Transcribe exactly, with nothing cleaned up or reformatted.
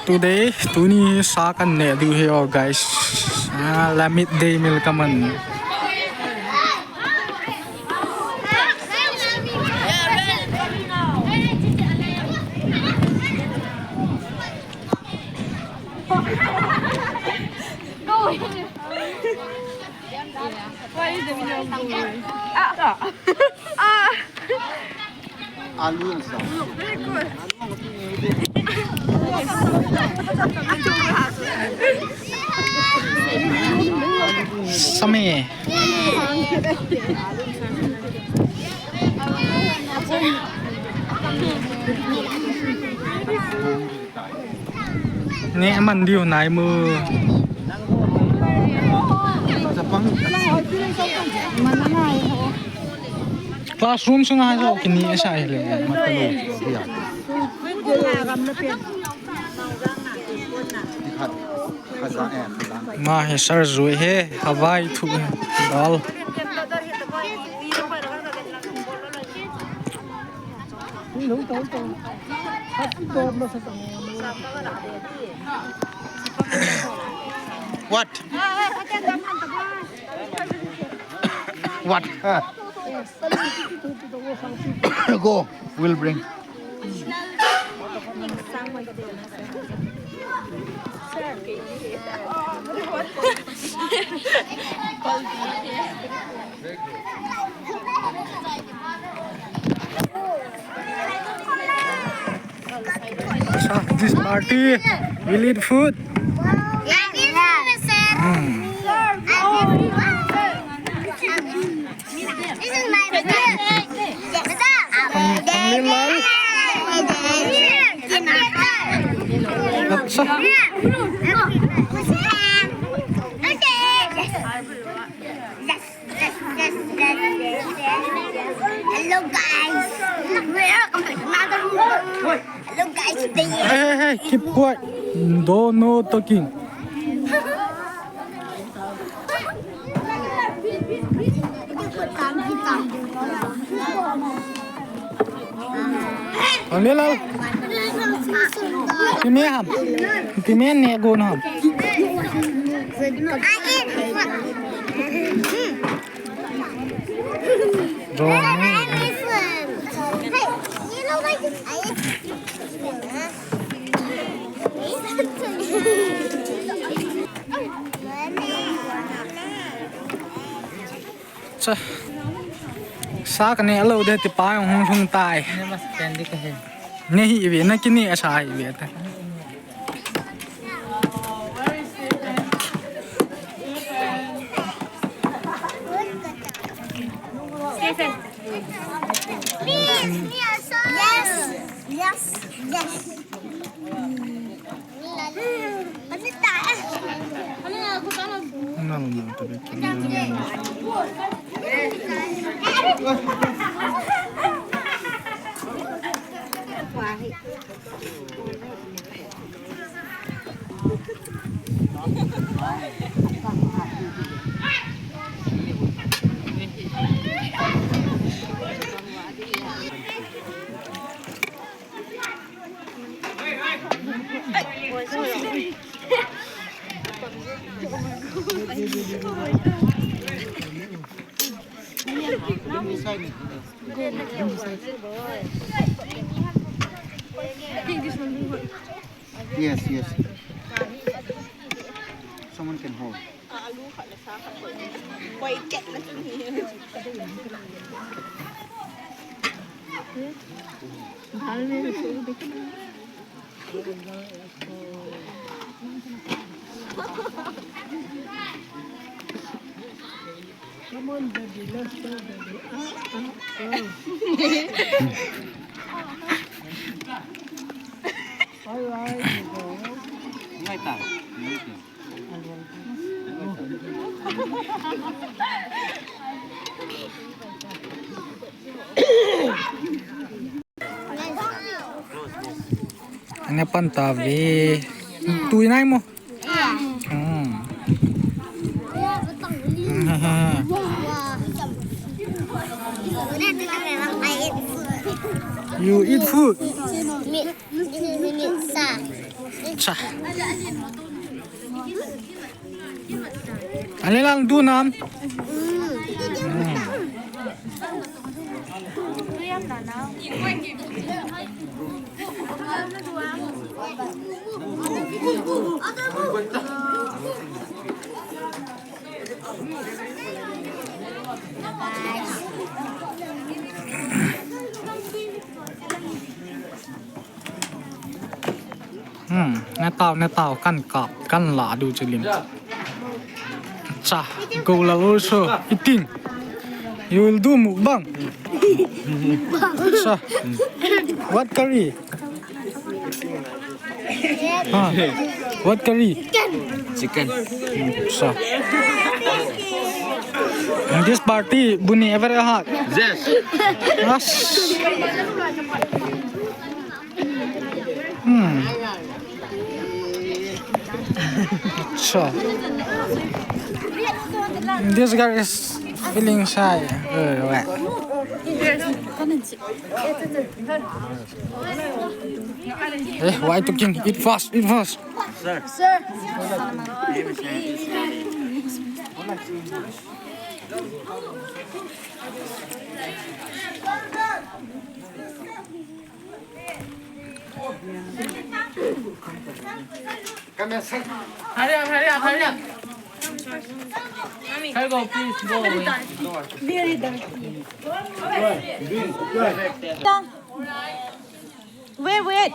Today, tuni sa kan neh diu ahi o guys. Ah, la midday meal kaman. Why is the video going? Ah. Ah. Alu and stuff. Very good. Same. Neh man diu nai mu. Classroom sunga jo kini sa le. Ma he sar jui he, Hawaii thu dal. What? What? Go. We'll bring. So, this party will eat food. Yeah, this is, sir. Mm. This is my brother. Yes, sir. Thang, Thanglilal. Acha. Yes. Yes, yes, yes, yes, yes. Hello, guys. Welcome to another vlog. Hello, guys. Today. Hey, hey, hey, keep quiet. Don't no talking. Thanglilal. Kimi ham. Kimi ne gon ham. Ro. Cha. Sa ka neh lou ding ti pa jong hung lhung tai. Ne mas pen di ka he. Ne hi ve, na ki neh sa hi ve ta. Yes, yes, yes. Yes, yes. Someone can hold. Come on, baby, let's go, baby. Ah, ah, ah. All right, you go. Ana pan ta ve. Tui nai mo. Hmm. You eat food. Meat. Meat. Meat. Sa. Sa. Ani lang du nam. Hmm, natao, natao, kan kap, kan la du chilim. Cha, go la also eating. You will do mukbang. Cha. What curry? Ah, what curry? Chicken. Cha. In this party, Buni ever hot. Yes. Yes. Hmm. So, this girl is feeling shy. Uh, what? Eh, why talking? Eat fast, eat fast. Sir. Hurry up, hurry up, hurry up. Hurry, go, please, go away. Very dirty. Wait, wait.